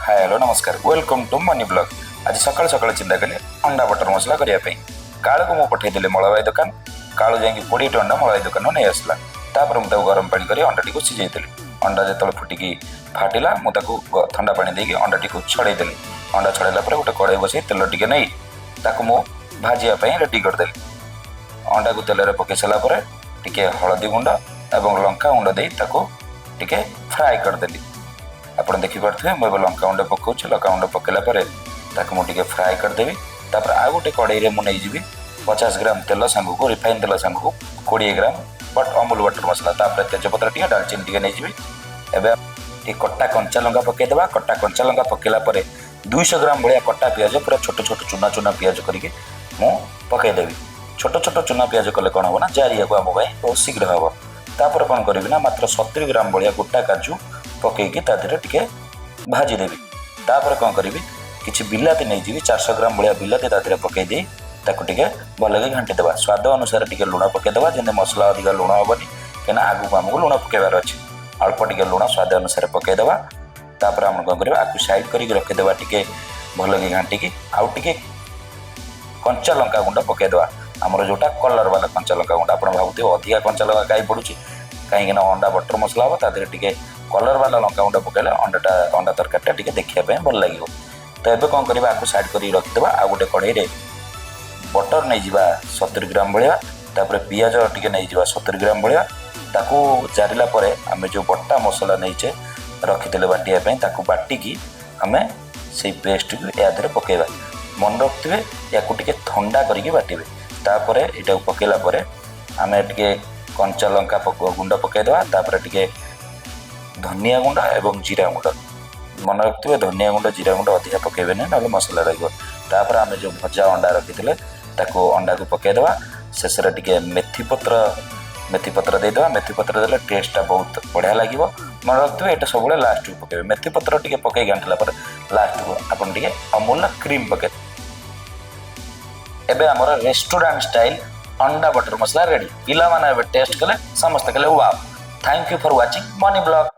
ହାଏ, hello, ନମସ୍କାର, welcome to money blog. ଆଜି ସକାଳୁ ସକାଳୁ ଚିନ୍ତା କଲି ଅଣ୍ଡା ବଟର ମସଲା କରିବା ପାଇଁ। କାଳୁକୁ ମୁଁ ପଠେଇଦେଲି ମଳବାଇ ଦୋକାନ। କାଳୁ ଯାଇକି 20ଟି ଅଣ୍ଡା ମଳବାଇ ଦୋକାନରୁ ନେଇ ଆସିଲା। ତାପରେ ମୁଁ ତାକୁ ଗରମ ପାଣି କରି ଅଣ୍ଡାଟିକୁ ସିଝେଇ ଦେଲି। ଅଣ୍ଡା ଯେତେବେଳେ ଫୁଟିକି ଫାଟିଲା, ମୁଁ ତାକୁ ଥଣ୍ଡା ପାଣି ଦେଇକି ଅଣ୍ଡାଟିକୁ ଛଡ଼େଇ ଦେଲି। ଅଣ୍ଡା ଛଡ଼େଇଲା ପରେ ଗୋଟେ କଡ଼େଇ ବସେଇ ତେଲ ଟିକେ ନେଇ ତାକୁ ମୁଁ ଭାଜିବା ପାଇଁ ରେଡ଼ି କରିଦେଲି। ଅଣ୍ଡାକୁ ତେଲରେ ପକାଇ ସାରିଲା ପରେ ଟିକେ ହଳଦୀ ଗୁଣ୍ଡ ଏବଂ ଲଙ୍କା ଗୁଣ୍ଡ ଦେଇ ତାକୁ ଟିକେ ଫ୍ରାଏ କରିଦେଲି। ଆପଣ ଦେଖିପାରୁଥିବେ, ମୁଁ ଏବେ ଲଙ୍କା ଗୁଣ୍ଡ ପକାଉଛି। ଲଙ୍କା ଗୁଣ୍ଡ ପକାଇଲା ପରେ ତାକୁ ମୁଁ ଟିକେ ଫ୍ରାଏ କରିଦେବି। ତାପରେ ଆଉ ଗୋଟେ କଡ଼େଇରେ ମୁଁ ନେଇଯିବି 50 ଗ୍ରାମ ତେଲ ସାଙ୍ଗକୁ, ରିଫାଇନ୍ ତେଲ ସାଙ୍ଗକୁ 20 ଗ୍ରାମ ବଟ୍ ଅମୁଲ ବଟର ମସଲା। ତାପରେ ତେଜପତ୍ର ଟିକେ, ଡାଲଚିନି ଟିକେ ନେଇଯିବି। ଏବେ ଟିକେ କଟା କଞ୍ଚା ଲଙ୍କା ପକାଇଦେବା। କଟା କଞ୍ଚା ଲଙ୍କା ପକାଇଲା ପରେ 200 ଗ୍ରାମ ଭଳିଆ କଟା ପିଆଜ, ପୁରା ଛୋଟ ଛୋଟ ଚୁନା ଚୁନା ପିଆଜ କରିକି ମୁଁ ପକାଇଦେବି। ଛୋଟ ଛୋଟ ଚୁନା ପିଆଜ କଲେ କ'ଣ ହେବ ନା, ଜାରିବାକୁ ଆମ ପାଇଁ ବହୁତ ଶୀଘ୍ର ହେବ। ତାପରେ କ'ଣ କରିବି ନା, ମାତ୍ର 70 ଗ୍ରାମ ଭଳିଆ ଗୋଟା କାଜୁ ପକାଇକି ତା ଦେହରେ ଟିକେ ଭାଜିଦେବି। ତାପରେ କ'ଣ କରିବି, କିଛି ବିଲାତି ନେଇଯିବି। 400 ଗ୍ରାମ ଭଳିଆ ବିଲାତି ତା ଦେହରେ ପକାଇ ଦେଇ ତାକୁ ଟିକେ ଭଲକି ଘାଣ୍ଟି ଦେବା। ସ୍ୱାଦ ଅନୁସାରେ ଟିକେ ଲୁଣ ପକାଇଦେବା। ଯେମିତି ମସଲା ଅଧିକା ଲୁଣ ହେବନି, କାହିଁକିନା ଆଗକୁ ଆମକୁ ଲୁଣ ପକାଇବାର ଅଛି। ଅଳ୍ପ ଟିକେ ଲୁଣ ସ୍ୱାଦ ଅନୁସାରେ ପକାଇଦେବା। ତାପରେ ଆମେ କ'ଣ କରିବା, ଆକୁ ସାଇଡ଼୍ କରିକି ରଖିଦେବା। ଟିକେ ଭଲକି ଘାଣ୍ଟିକି ଆଉ ଟିକେ କଞ୍ଚା ଲଙ୍କା ଗୁଣ୍ଡ ପକାଇଦେବା, ଆମର ଯେଉଁଟା କଲର୍ ବାଲା କଞ୍ଚା ଲଙ୍କା ଗୁଣ୍ଡ। ଆପଣ ଭାବୁଥିବେ, ଅଧିକା କଞ୍ଚା ଲଙ୍କା କାହିଁ ପଡ଼ୁଛି? କାହିଁକିନା ଅଣ୍ଡା ବଟର ମସଲା ହେବ, ତା ଦେହରେ ଟିକେ କଲର୍ ବାଲା ଲଙ୍କା ଗୁଣ୍ଡ ପକାଇଲେ ଅଣ୍ଡା ତରକାରୀଟା ଟିକେ ଦେଖିବା ପାଇଁ ଭଲ ଲାଗିବ। ତ ଏବେ କ'ଣ କରିବା, ଆକୁ ସାଇଡ଼୍ କରିକି ରଖିଦେବା। ଆଉ ଗୋଟେ କଢ଼େଇରେ ବଟର ନେଇଯିବା 70 ଗ୍ରାମ ଭଳିଆ। ତାପରେ ପିଆଜ ଟିକେ ନେଇଯିବା 70 ଗ୍ରାମ ଭଳିଆ। ତାକୁ ଜାରିଲା ପରେ ଆମେ ଯେଉଁ ବଟା ମସଲା ନେଇଛେ, ରଖିଥିଲେ ବାଟିବା ପାଇଁ, ତାକୁ ବାଟିକି ଆମେ ସେଇ ପେଷ୍ଟକୁ ୟା ଦେହରେ ପକାଇବା। ମନେ ରଖିଥିବେ, ୟାକୁ ଟିକେ ଥଣ୍ଡା କରିକି ବାଟିବେ। ତାପରେ ଏଇଟାକୁ ପକାଇଲା ପରେ ଆମେ ଟିକେ କଞ୍ଚା ଲଙ୍କା ଗୁଣ୍ଡ ପକାଇଦେବା। ତାପରେ ଟିକେ ଧନିଆ ଗୁଣ୍ଡ ଏବଂ ଜିରା ଗୁଣ୍ଡ। ମନେ ରଖିଥିବେ, ଧନିଆ ଗୁଣ୍ଡ, ଜିରା ଗୁଣ୍ଡ ଅଧିକା ପକାଇବେନି, ନହେଲେ ମସଲା ଲାଗିବ। ତାପରେ ଆମେ ଯେଉଁ ଭଜା ଅଣ୍ଡା ରଖିଥିଲେ, ତାକୁ ଅଣ୍ଡାକୁ ପକାଇଦେବା। ଶେଷରେ ଟିକେ ମେଥି ପତ୍ର ଦେଇଦେବା। ମେଥି ପତ୍ର ଦେଲେ ଟେଷ୍ଟଟା ବହୁତ ବଢ଼ିଆ ଲାଗିବ। ମନେ ରଖିଥିବେ, ଏଇଟା ସବୁବେଳେ ଲାଷ୍ଟକୁ ପକାଇବେ। ମେଥି ପତ୍ର ଟିକେ ପକାଇ ଘାଣ୍ଟିଲା ପରେ ଲାଷ୍ଟକୁ ଆପଣ ଟିକେ ଅମୁଲ କ୍ରିମ୍ ପକାଇବେ। ଏବେ ଆମର ରେଷ୍ଟୁରାଣ୍ଟ ଷ୍ଟାଇଲ୍ ଅଣ୍ଡା ବଟର ମସଲା ରେଡ଼ି। ପିଲାମାନେ ଏବେ ଟେଷ୍ଟ କଲେ, ସମସ୍ତେ କହିଲେ, "wow!" Thank you for watching Money Blog.